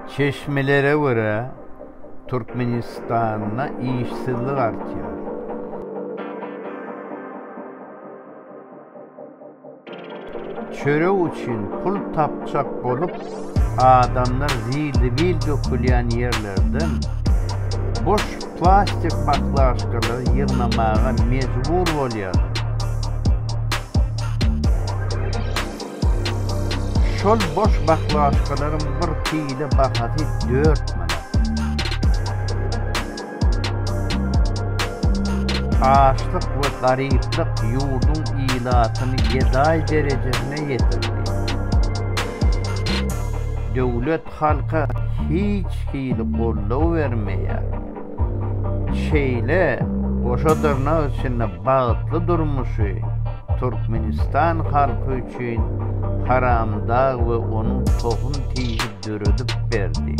Çeşmelere görä, Türkmenistanda işsizlik artýar. Çörek üçin pul tapjak bolup, adamlar zil-zibil dökülýän ýerlerden boş plastik baklaşkalary ýygnamaga mejbur bolýarlar. Şol boş baklaşkalaryň bir kile bahasy dört manat. Açlyk we garyplyk ýurduň ilatyny gedaý derejesine ýetirdi. Döwlet halka hiç hili goldaw bermeýär. Şeýle goşa dyrnak içinde bagtly durmuşy Türkmenistan halky üçin Haramdag we onuň tohum-tiji döredip berdi.